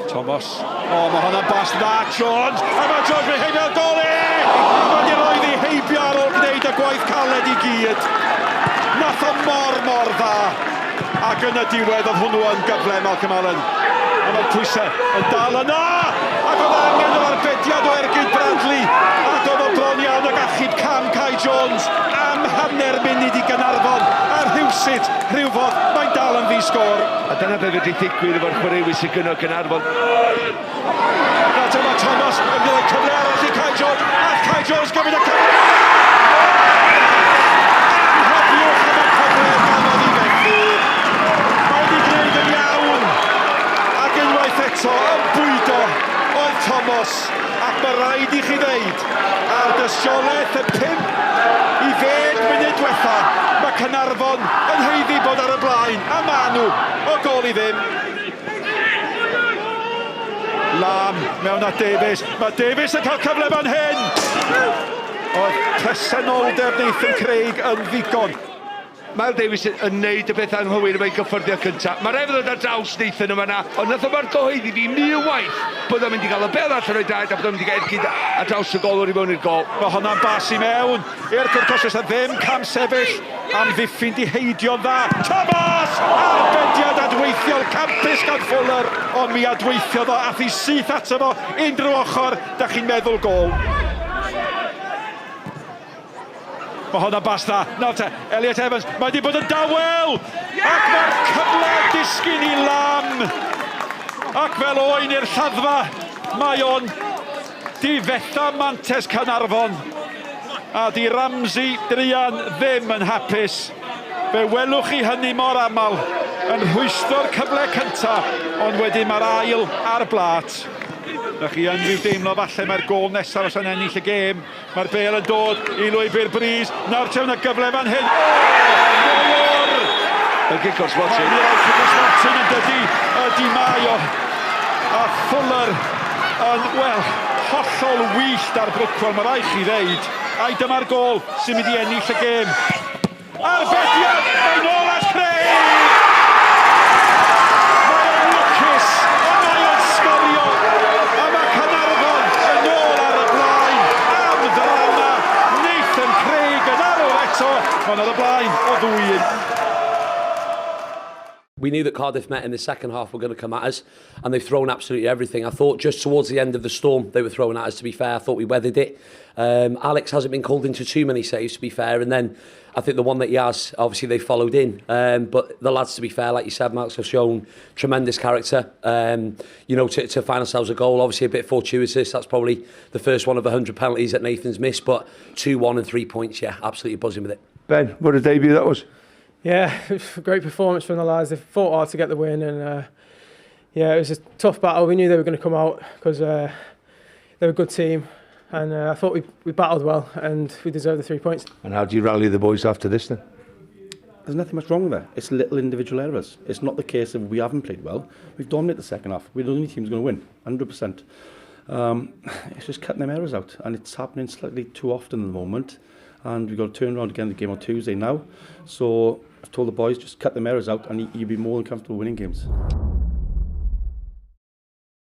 Thomas. O, mae hwnna'n bas dda, Jones. A mae Jones wedi heibio gol e! Mae wedi rhoi ddi heibio ar ôl gwneud y gwaith caled i gyd. Nath o mor, mor dda. Ac yn y diwedd oedd hwnnw yn gyfle Malcolm Allen. A mae'r pwysau yn dal yna! Ac oedd angen yr arbediad o ergyd Bradley. Ac oedd o bron iawn ag achub cam Kai Jones am hanner munud i Gaernarfon. A rhywsut, rhywfodd, mae'n dal yn ddi-sgôr. A dyna be fedri ddigwydd efo'r chwaraewyr sydd gynno Gaernarfon. A dyma Thomas yn rhoi cyfle arall i Kai Jones. A Kai Jones gymryd y cyfle! Anghofiwch am y cyfle gafodd i fethu. Mae wedi gwneud yn iawn. Ac unwaith eto, yn bwydo oedd Thomas. Ac mae rhaid i chi ddeud, ar dystiolaeth y 5 i 10 munud diwetha, mae Caernarfon yn haeddu bod ar y blaen, a maen nhw, o gôl i ddim. Lam mewn at Davies. Mae Davies yn cael cyfle fan hyn! Oedd presenoldeb Nathan Craig yn ddigon. Mael Davies yn neud y peth anghywir efo'i gyffyrddiad cynta. Mae rhaid fod ar draws Nathan yma na, ond nath o mor gyhoeddi fi mil waith bod o'n mynd i gael y bel allan o'i draed a bod o'n mynd i gael ergyd ar draws y golwr i mewn i'r gol. Mae hwnna'n bas i mewn i'r cwrt os ddim cam sefyll amddiffyn di heidio'n dda. Thomas! Arbediad adweithiol campus gan Fuller, ond mi adweithiodd o, ath i syth ato fo unrhyw ochr, da chi'n meddwl gol. Mae hwnna'n bas dda. Nawr te, Elliot Evans, mae wedi bod yn dawel! Ac mae'r cyfle disgyn i Lam! Ac fel oen i'r lladdfa, mae o'n difetha mantes Caernarfon. A di Ramsey druan ddim yn hapus. Fe welwch chi hynny mor aml yn rhwystro'r cyfle cyntaf, ond wedyn mae'r ail ar blât. Na chi yn rhyw deimlo falle mae'r gôl nesaf os yn ennill y gêm. Mae'r bêl yn dod i lwybr Breeze. Nawr te, yna gyfle fan hyn. O! Golwr! Y gic o'r smotyn. Mae'n rhaid cic o'r smotyn yn dydy. Ydy mae o. A Fuller yn, wel, hollol wyllt ar Brookwell, mae rhaid chi ddeud. Ai dyma'r gôl sy'n mynd i ennill y gêm. Arbediad! Mae'n ôl at Craig! Mae o'n lwcus, ond mae o'n sgorio! A mae Caernarfon yn ôl ar y blaen am ddrama. Nathan Craig yn arwr eto, ond ar y blaen o ddwy un. We knew that Cardiff Met in the second half were going to come at us, and they've thrown absolutely everything. I thought just towards the end of the storm they were throwing at us, to be fair. I thought we weathered it. Alex hasn't been called into too many saves, to be fair, and then I think the one that he has, obviously they followed in. But the lads, to be fair, like you said, Marks, have shown tremendous character, you know, to find ourselves a goal. Obviously a bit fortuitous, that's probably the first one of 100 penalties that Nathan's missed, but 2-1 and 3 points, yeah, absolutely buzzing with it. Ben, what a debut that was. Yeah, great performance from the lads. They fought hard to get the win, and yeah, it was a tough battle. We knew they were going to come out because they were a good team, and I thought we battled well and we deserved the 3 points. And how do you rally the boys after this then? There's nothing much wrong with it. It's little individual errors. It's not the case of we haven't played well. We've dominated the second half. We're the only team who's going to win, 100%. It's just cutting them errors out, and it's happening slightly too often at the moment. And we've got to turn around again the game on Tuesday now. So I've told the boys, just cut them errors out and you'll be more than comfortable winning games.